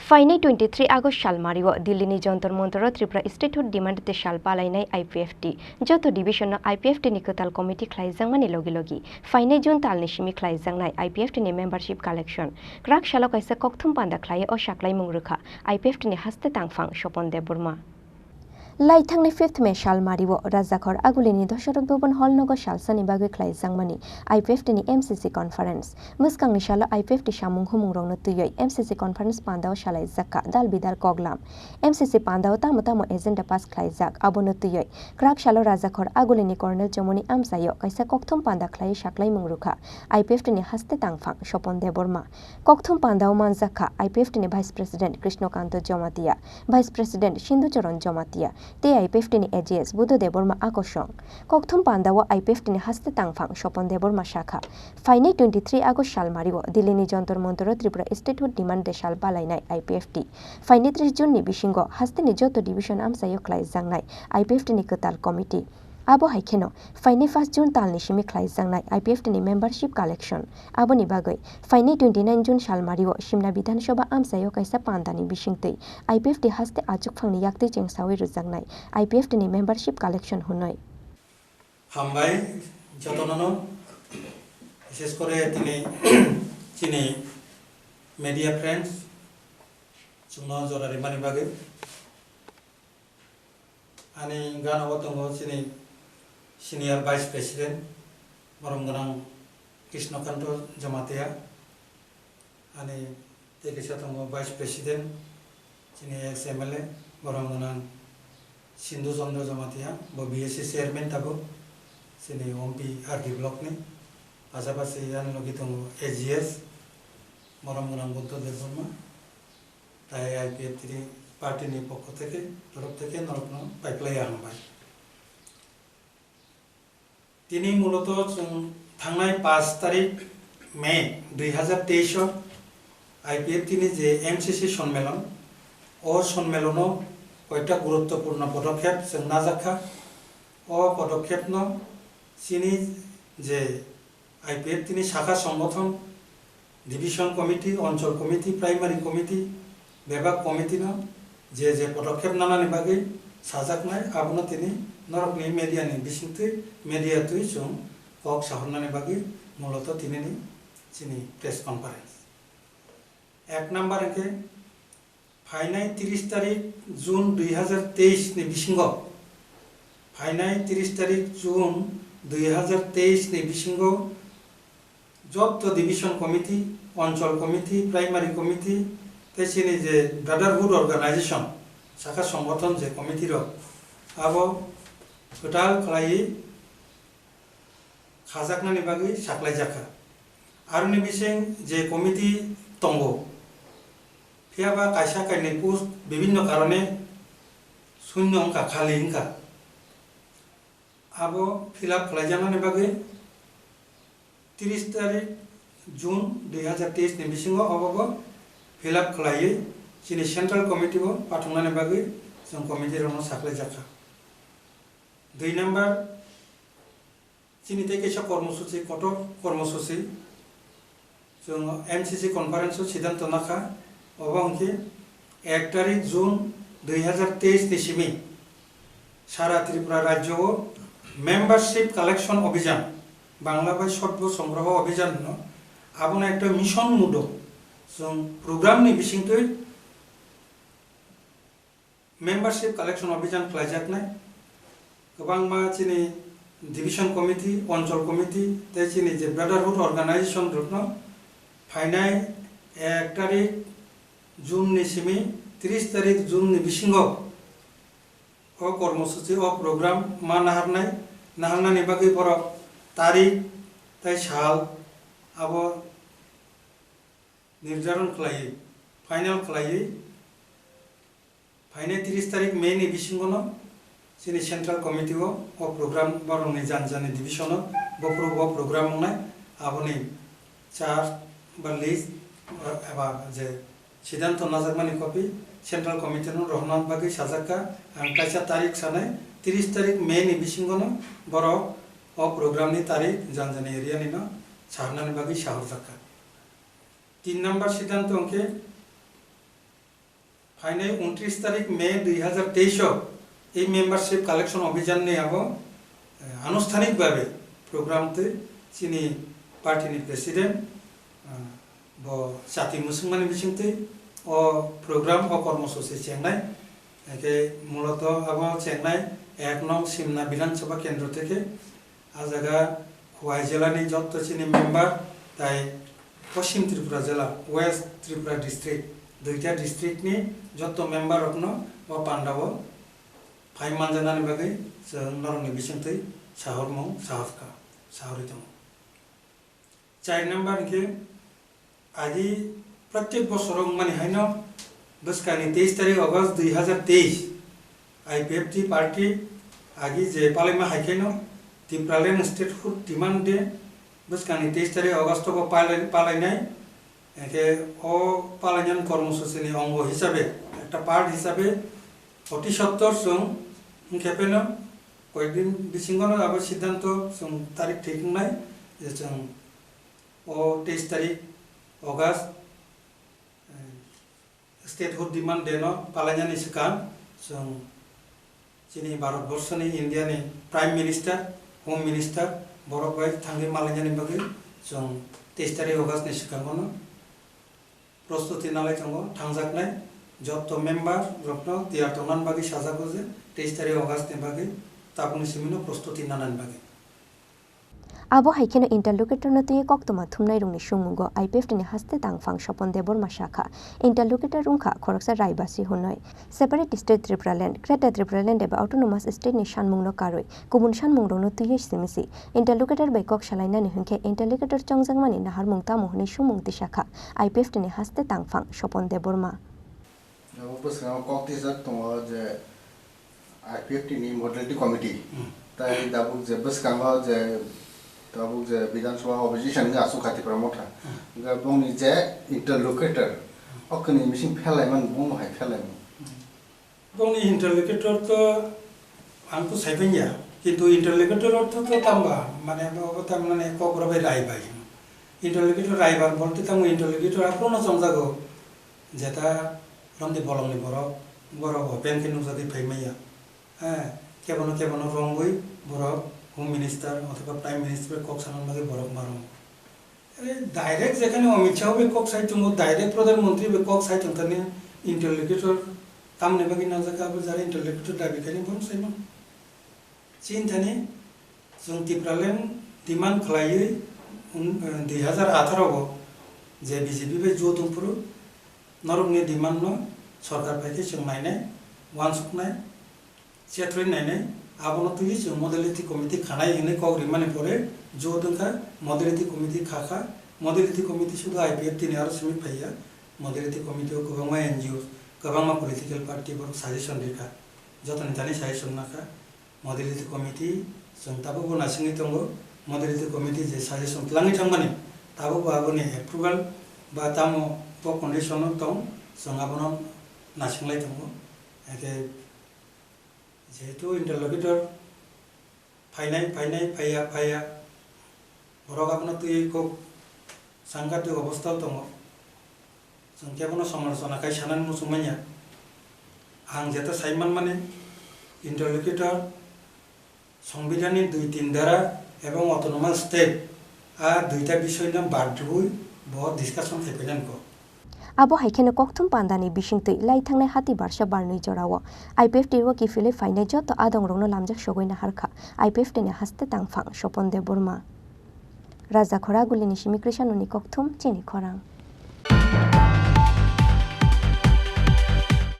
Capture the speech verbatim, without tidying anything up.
Phainai twenty three August salmario Delhi ni Jantar Mantar o Tripura Statehood demand de sal palainai I P F T. Joto division no I P F T ni kwtal committee khlaijakmani logi logi phainai June tal ni simi khlaijaknai I P F T ni membership collection. Kwrak salo kaisa kokthum panda khlai o saklaimung rwkha I P F T ni haste tangphang Sopon Debbarma. Laithangni fifth May salmario Rajakhor Agulini Dosarot Bhaban Hall nogo salsani bagwi khlaijakmani I P F T ni M C C conference. Mwskangni salo I P F T samung humungrokno twiwi M C C conference pandao salaijakha dal bidal koklam. M C C pandao tamo tamo agenda pass khlaijak, abono twiwi kwrak salo Rajakhor Agulini Colonel Chomoni amchaio kaisa kokthum panda khlaiwi saklaimung rwkha I P F T ni haste tangphang Sopon Debbarma. Kokthum pandao manjakha I P F T ni Vice President Krishnakanto Jamatia, Vice President Sindhu Charan Jamatia, tei I P F T ni A G S Buddha Debbarma akosong. Kokthum pandao I P F T ni haste tangphang Sopon Debbarma sakha, phainai twenty three August salmario Delhi ni Jantar Mantar o Tripura Statehood demand de sal palainai I P F T. Phainai tris June ni bisingo haste ni joto division amchaio khlaijaknai I P F T ni kwtal committee. Abo hai kheno, phainai first June tal ni simi khlaijaknai I P F T ni membership collection. Aboni bagwi, phainai twenty nine June salmario Simna Bidhan Sabha amchaio kaisa pandani bisingtwi I P F T haste achukphangni yaktwi chengsawi rwjaknai I P F T ni membership collection hwnwi. Hambai jotonono, bishes kore tini chini media friends, chwngno jora rimani bagwi. Ani gana o tongo chini Senior Vice President, borom gwnang Krishnakanto Jamatia. Ani tei kisa tongo Vice President, chini ex M L A, borom gwnang Sindhu Chandra Jamatia, bo B S C Chairman tabuk, chini Ompi R D Block ni. Pasapasi ani logi tongo A G S, borom gwnang Buddha Debbarma. Tai I P F T ni party ni pokho theke, torof theke norokno paiplai hambai. Tini muloto chwng thangnai paanch tarik May dui hazar teis o I P F T ni je M C C sonmelon, o sonmelono koita guruttopurno podokhep chwng najakha. O podokhepno chini je I P F T ni sakha songgothon, division committee, onchol committee, primary committee, bebak committee no je je podokhep nanani bagwi sajaknai, abono tini norokni media ni bisingtwi media twi chwng kok sahornani bagwi muloto tinini chini press conference. Ek number hwnkhe, phainai tris tarik June dui hazar teis ni bisingo, phainai tris tarik June dui hazar teis ni bisingo jotto division committee, onchol committee, primary committee, tei chini je brotherhood organization, sakha songgothon je committee rok, abo kwtal khlaiwi khajaknani bagwi saklaijakha. Aroni bising je committee tongo, phiyaba kaisa kainwi post bibinno karone shunyo wngkha, khali wngkha. Abo fill up khlaijaknani bagwi tris tarik June dui hazar teis ni bisingo obobo fill up khlaiwi chini central committee o pathoknani bagwi chwng committee rokno saklaijakha. Dui number, chini tei kaisa kormosuchi, kotor kormosuchi, chwng M C C conference o siddhanto nakha, obo hwnkhe ek tarik June dui hazar teis ni simi sara Tripura rajyo o membership collection obhijan, Bangla bai Sotbo Songroho Obhijan hwno, abono ekta mission mode o chwng program ni bisingtwi membership collection obhijan khlaijaknai. Kwbangma chini division committee, onchol committee tei chini je brotherhood organization rokno phainai ek tarik June ni simi tris tarik June ni bisingo o kormosuchi, o program ma naharnai, naharnani bagwi borok tarik tei sal abo nirjaron khlaiwi, final khlaiwi, phainai tris tarik May ni bisingono chini central committee o, o program borokni jani jani division o bophuru bo program wngnai, aboni chart ba list eba je siddhanto najakmani copy central committee no rohorna bagwi sajakha. Ang kaisa tarik sanai, tris tarik May ni bisingono borok o program ni tarik jani jani area nino saharnani bagwi sahorjakha. Tin number siddhanto hwnkhe Phainai untris tarik May dui hazar teis o ei membership collection abhijan ni abo, eh, anusthanik babe program twi chini party ni president, ah, bo chati mwswngmani bisingtwi o program o kormosuchi chengnai. Hake muloto abo chengnai ek nong Simna Bidhan Sabha Kendro theke. A jaga Khowai jela ni jotto chini member tai Poschim Tripura jela, West Tripura district, duita district ni jotto member rokno o panda o phai manjanani bagwi chwng norokni bisingtwi sahormung sahorkha, sahorwi tongo. Char number hwnkhe, agi prottek bosoro wngmani haino bwskangni teis tarik August dui hazar teis, I P F T party agi je palaima hai kheno Tipraland Statehood Demand Day bwskangni teis tarik August o palai-, palainai. Hwnkhe o palainani kormosuchini ongo hisabe, ekta part hisabe oti sottor chwng wngkhe pheno koyekdin bisingono abo siddhanto chwng tarik thik wngnai je chwng o teis tarik August, eh, Statehood Demand Day no palainani swkang chwng chini Bharat Borso ni, India ni Prime Minister, Home Minister borok bai thangwi malainani bagwi chwng teis tarik August ni swkango no prostuti nalai tongo, thangjaknai jotto member rokno tiyar tongnani bagwi sajago je teis tarik August ni bagwi tabukni simi no prostuti nanani bagwi. Abo hai kheno interlocutor no twiwi koktwma thumnai rokni sungmungo I P F T ni haste tangphang Sopon Debbarma sakha, interlocutor wngkha khoroksa Raibasi hwnwi. Separate State Tripuraland, Greater Tripuraland eba Autonomous State ni sanmungno karwi kubun sanmungrokno twiwi simi si interlocutor bai kok salainani hwnkhe interlocutor chongjakmani naharmung tamo hwnwi sumung tisakha I P F T ni haste tangphang Sopon Debbarma. Abo bwskango kok tisajak tongo je I P F T ni Modality Committee. Hmm. Tai tabuk je bwskango je tabuk je Bidhan Sabha opposition ni aswk kha Tipra Motha. Hmm. Hwnkhe bongni je interlocutor, hmm, o kwnwi bising phelaimani bongno hai phelaimani. Hmm. Bongni interlocutor to ang to saibanya, kintu interlocutor ortho to tamba, mane bo, bo tam mane kok rok bai rai bai. Interlocutor rai bai bolte tamo interlocutor aphuru no chongjago, jeta romdi bolongni borok, borok open khe nukjagwi phaimaya. Eh, kebono kebono romwi borok Home Minister othoba Prime Minister bai kok sanani bagwi borok ma rongo. Are, direct jekhane Amit Shah bai kok sai tongo, direct Pradhan Mantri bai kok sai tongthani interlocutor tamni bagwi nangjak abo jara interlocutor dabi khaini bono saimano. Chini thani chwng Tipraland demand khlaiwi, um, eh, dui hazar atharo o je B J P bai jot wngphuru norokni demand no sorkar phaikhe chwng nainai, uansuknai. Chethrwi nainai, abono twiwi chwng modality committee khanai hwnwi kok rimani pore jot wngkha, modality committee khakha, modality committee sudu I P F T ni aro simi phaiya, modality committee o kwbangma N G O, kwbangma political party borok suggestion rikha, jotoni thani suggestion nakha, modality committee chwng tabukbo nasingwi tongo, modality committee je suggestion twlangwi thangmani, tabukbo aboni approval ba tamo bo condition o tong, chwng abono nasinglai tongo, hake Jehetu interlocutor phainai, phainai, phaiya, phaiya, borok abono twiwi kok sanghatik obostha o tongo. Chwng kebono somalochona khai sanani muchung manya. Ang jeta sai manmani, interlocutor Songbidanni dui tin dara ebong autonomous state, a duita bisoino bad rwui bo discussion khai painani kok. Abo hai kheno kokthum pandani bisingtwi lai thangnai hati barsa barnwi jorao I P F T o kiphilwi phainai joto adongrokno lamjak sogwi naharkha I P F T ni haste tangphang Sopon Debbarma. Raja Khoragulini simi Krishanoni kokthum chini khorang.